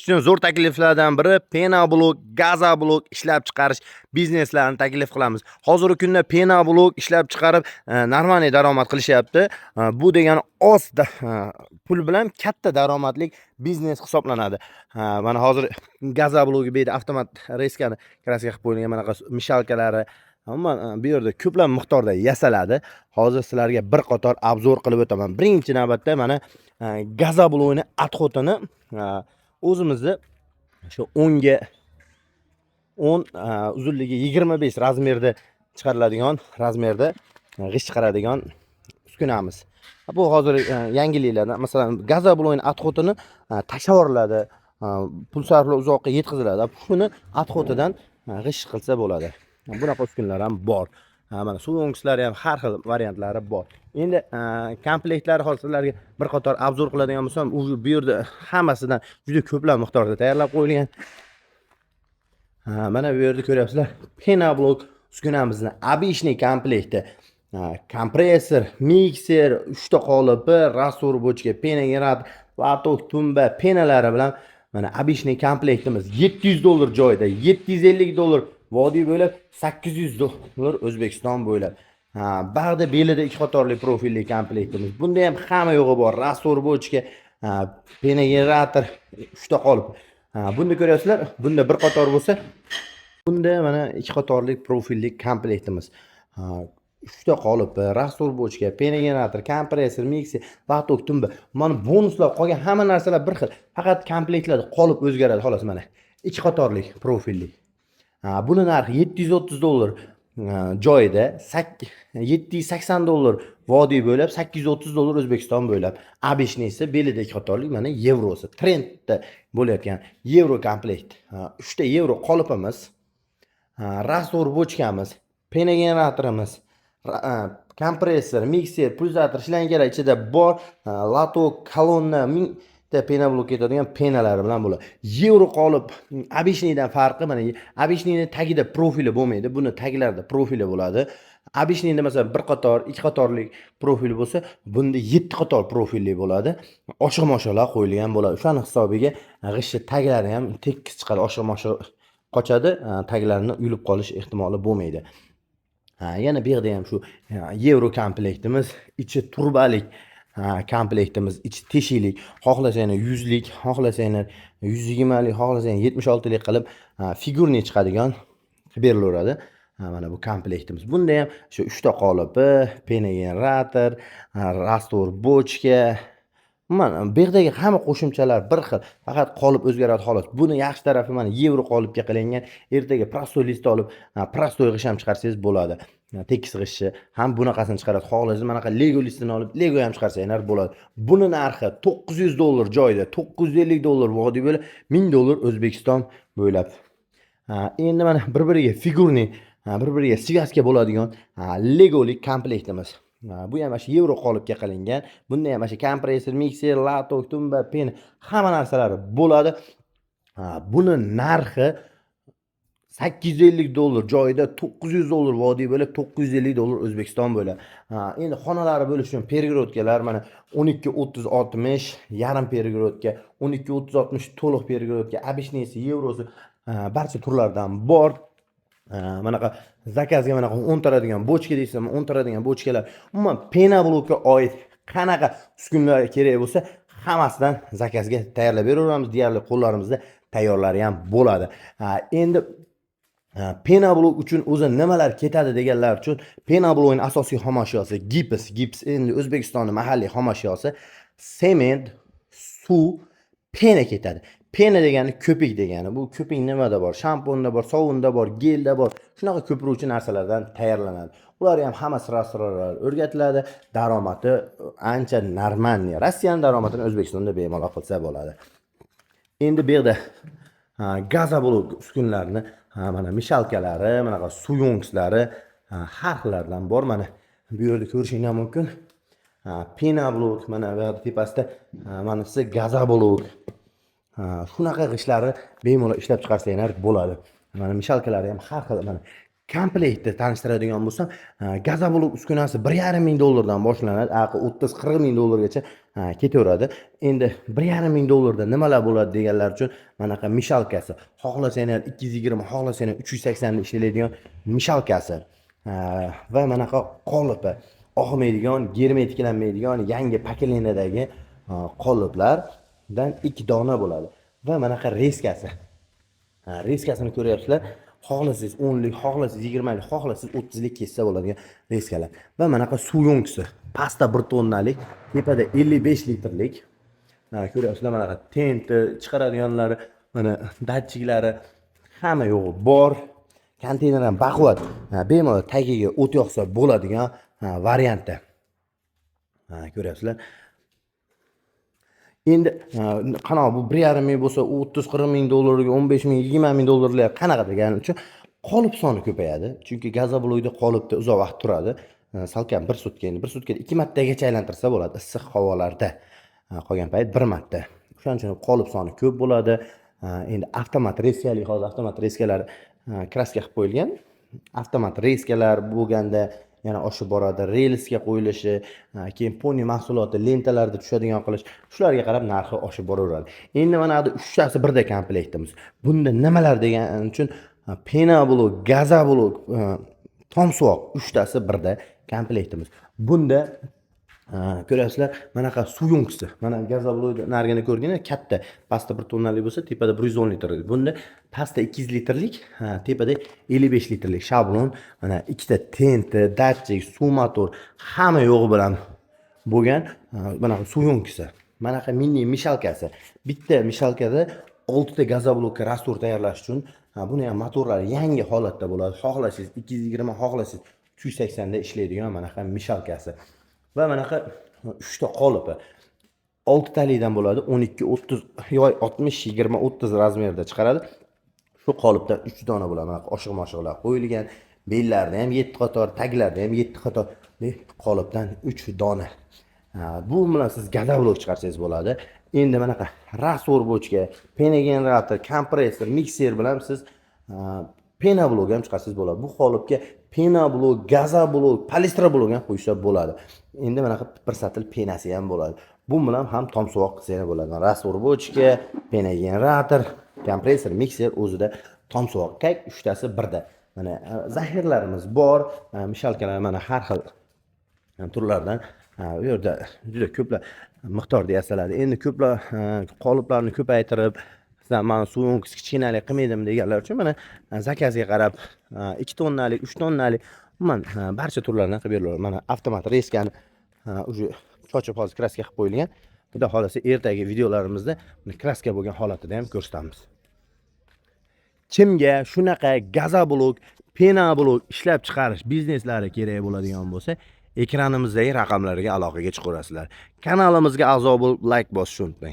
Shuni zo'r takliflardan biri пеноблок, газоблок ishlab chiqarish bizneslarini taklif qilamiz. Hozirgi kunda пеноблок ishlab chiqarib, нормальный daromad qilishyapti. Bu degani oz pul bilan katta daromadli biznes hisoblanadi. Mana hozir газоблок i bu yerda avtomat резка ni краска qilib qo'yilgan, manaqa мешалка lari, umuman bu yerda ko'plab miqdorda yasaladi. Hozir sizlarga bir qator обзор qilib o'taman. Birinchi navbatda mana газоблок ni отход ini, o'zimizni shu 10 ga 10, uzunligi 25 размер da chiqariladigan, размер da g'isht chiqaradigan uskunamiz. Bu hozir yangiliklardan, masalan, газоблок ni отход ini tashlab yuboriladi, pul sarflab uzoqqa yetkaziladi. Shuni отход idan g'isht qilsa bo'ladi. Bunaqa uskunalar ham bor. Mana suv o'ngichlari ham har xil variantlari bor. Endi komplektlari hozir sizlarga bir qator обзор qiladigan bo'lsam, уже bu yerda hammasidan juda ko'plab miqdorda tayyorlab qo'yilgan. Mana bu yerda ko'ryapsizlar, пеноблок uskunamizni обычный komplekti. Kompressor, mikser, 3 ta qolipi, раствор bochka, пеногенератор, лоток, tumba, пена lari bilan mana обычный komplektimiz 700 dollar joyida, 750 dollar vodiy bo'ylab, 800 dollar O'zbekiston bo'ylab. Bag'da belida ikki qatorli profilli komplektimiz. Bunda ham hamma yo'g'i bor. Раствор bochka, пеногенератор, 3 ta qolip. Bunda ko'ryapsizlar, bunda bir qator bo'lsa, bunda mana ikki qatorli profilli komplektimiz. Uchta qolipi, раствор bochka, пеногенератор, kompressor, mikser, лоток, tumba. Mana bonuslar, qolgan hamma narsalar bir xil. Faqat komplektlarda qolip o'zgaradi xolos mana. Ikki qatorli profilli. Buni narxi 730 dollar joyida, 780 dollar vodiy bo'ylab, 830 dollar O'zbekiston bo'ylab. Обычный si belida ikki qatorli, mana yevrosi. Trendda bo'layotgan yevro komplekt. Uchta yevro qolipimiz, раствор bochkamiz, пеногенератор imiz, kompressor, mikser, pulsator, shlangalar ichida bor, лоток, kolonna, mingta пеноблок ketadigan пена lari bilan bo'ladi. Yevro qolip обычный dan farqi, mana обычный ni tagida profili bo'lmaydi, buni taglarida profili bo'ladi. Обычный da masalan bir qator, ikki qatorlik profil bo'lsa, bunda yetti qator profilli bo'ladi. Oshiq moshiqlar qo'yilgan bo'ladi. O'shani hisobiga g'ishtni taglari ham tekis chiqadi, oshiq moshiq qochadi, taglarini yulib qolish ehtimoli bo'lmaydi. Yana bu yerda ham shu yevro komplektimiz, ichi turbalik komplektimiz, ichi teshiklik. Xohlasanglar 100lik, xohlasanglar 120lik, xohlasanglar 76lik qilib фигурный chiqadigan qilib berilaveradi. Mana bu komplektimiz. Bunda ham shu uchta qolipi, пеногенератор, раствор bochka, umuman bu yerdagi hamma qo'shimchalar bir xil, faqat qolip o'zgaradi xolos. Buni yaxshi tarafi, mana yevro qolipga qilingan. Ertaga простой list olib, простой g'isht ham chiqarsangiz bo'ladi. Tekis g'ishtni ham bunaqasini chiqaradi. Xohlasangiz manaqa Lego listini olib, Lego ham chiqarsanglar bo'ladi. Buni narxi 900 dollar joyida, 950 dollar vodiy bo'ylab, 1000 dollar O'zbekiston bo'ylab. Endi mana bir-biriga фигурный, bir-biriga связка bo'ladigan Legolik komplektimiz. Bu ham mana shu yevro qolipga qilingan. Bunda ham mana shu kompressor, mikser, лоток, tumba, пена, hamma narsalari bo'ladi. Buni narxi 850 dollar joyida, 900 dollar vodiy bo'ylab, 950 dollar O'zbekiston bo'ylab. Endi xonalari bo'lishi uchun перегородка lar mana 12 30 60 yarim перегородка, 12 30 60 to'liq перегородка, обычный si, yevrosi, barcha turlardan bor. Manaqa заказ ga manaqa o'ntaradigan bochka deysizmi, o'ntaradigan bochkalar, umuman пеноблок ka oid qanaqa uskunalar kerak bo'lsa, hammasidan заказ ga tayyorlab beraveramiz. Deyarli qo'llarimizda tayyorlari ham bo'ladi. Endi пеноблок uchun o'zi nimalar ketadi deganlar uchun, пеноблок ning asosiy xomashyosi gips. Gips endi O'zbekistonni mahalliy xomashyosi, sement, suv, пена ketadi. Пена degani ko'pik degani. Bu ko'pik nimada bor? Shampunda bor, sovunda bor, gelda bor. Shunaqa ko'piruvchi narsalardan tayyorlanadi. Ular ham hammasi раствор lar o'rgatiladi. Daromadi ancha нормальный. Rossiyani daromadini O'zbekistonda bemalol qilsa bo'ladi. Endi bu yerda газоблок uskunalarini, mana мешалка lari, manaqa suyungislari har xillaridan bor. Mana bu yerda ko'rishinglar mumkin. Пеноблок, mana bu yerda tepasida manisi газоблок. Shunaqa g'ishtlarni bemalol ishlab chiqarsanglar bo'ladi. Mana мешалка lari ham har xil, mana Komplektni tanishtiradigan bo'lsam, газоблок uskunasi 1,5 ming dollardan boshlanadi, aqi 30-40 ming dollargacha ketaveradi. Endi 1,5 ming dollarda nimalar bo'ladi deganlar uchun manaqa мешалка si, xohlasanglar 220, xohlasanglar 380 da ishlaydigan мешалка si va manaqa qolipi og'maydigan, germetiklanmaydigan yangi поколение dagi qoliplardan ikki dona bo'ladi va manaqa резка si. Резка sini ko'ryapsizlar. Xohlasangiz 10lik, xohlasangiz 20lik, xohlasangiz 30lik kessa bo'ladigan резка lar. Va manaqa suv yonkisi pastda 1 tonnalik, tepada 55 litrlik. Mana, ko'ryapsizlar, manaqa tenti chiqaradiganlari, mana datchiklari, hamma yo'g'i bor. Konteyner ham baquvvat, bemalol tagiga o't yoqsa bo'ladigan variantda. Ko'ryapsizlar. Endi qanaqa bu 1,5 ming bo'lsa, 30-40 ming dollarga, 15 ming, 20 ming dollarlar qanaqa degani uchun qolip soni ko'payadi. Chunki газоблок da qolipda uzoq vaqt turadi. Salkam bir sutka, endi bir sutkada ikki martagacha aylantirsa bo'ladi issiq havolarda. Qolgan payt bir marta. O'shaning uchun qolip soni ko'p bo'ladi. Endi avtomat резка lik, hozir avtomat резка lar краска qilib qo'yilgan. Avtomat резка lar bo'lganda yana oshib boradi. Relsga qo'yilishi, keyin poni mahsuloti lentalarda tushadigan qilish, shularga qarab narxi oshib boraveradi. Endi mana bu uchtasi birda komplektimiz. Bunda nimalar degan uchun пеноблок, газоблок, tomsuvoq, uchtasi birda komplektimiz. Bunda ko'ryapsizlar, manaqa suv yonkisi. Mana, газоблок narigini ko'rdinglar, katta, pastda 1 tonnalik bo'lsa, tepada 110 litrlik. Bunda pastda 200 litrlik, tepada 55 litrlik shablon. Mana, ikkita tenti, datchik, suv motor, hamma yo'g'i bilan bo'lgan manaqa suv yonkisi. Manaqa mini мешалка si. Bitta мешалка da oltita газоблок ka раствор tayyorlash uchun. Buni ham motorlari yangi holatda bo'ladi. Xohlasangiz 220, xohlasangiz 380 da ishlaydigan manaqa мешалка si. Va manaqa uchta qolipi oltitalikdan bo'ladi, 12, 30 yoy, 60, 20, 30 размер da chiqaradi. Shu qolipdan uch dona bo'ladi. Mana, oshiq moshiqlar qo'yilgan, bellarida ham yetti qator, taglarida ham yetti qator qolipdan uch dona. Bu bilan siz газоблок chiqarsangiz bo'ladi. Endi manaqa раствор bochka, пеногенератор, kompressor, mikser bilan siz пеноблок ham chiqarsangiz bo'ladi. Bu qolipga пеноблок, газоблок, полистроблок ham qo'ysa bo'ladi. Endi manaqa bir satil пена si ham bo'ladi. Bu bilan ham tomsuvoq qilsa bo'ladi. Mana, раствор bochka, пеногенератор, kompressor, mikser, o'zida tomsuvoq, как uchtasi birda. Mana, zaxiralarimiz bor, мешалка lar, mana, har xil turlardan bu yerda juda ko'plab miqdorda yasaladi. Endi ko'plab qoliplarni ko'paytirib, sizlar mana suv kichkinalik qilmaydimi deganlar uchun, mana, заказ ga qarab 2 tonnalik, 3 tonnalik, umuman barcha turlardan qilib beriladi. Mana, avtomat резка ni уже chochib, hozir краска qilib qo'yilgan. Xudo xohlasa, ertagi videolarimizda buni краска bo'lgan holatida ham ko'rsatamiz. Kimga shunaqa газоблок, пеноблок ishlab chiqarish bizneslari kerak bo'ladigan bo'lsa, ekranimizdagi raqamlarga aloqaga chiqaverasizlar. Kanalimizga a'zo bo'lib, layk bosishni unutmang.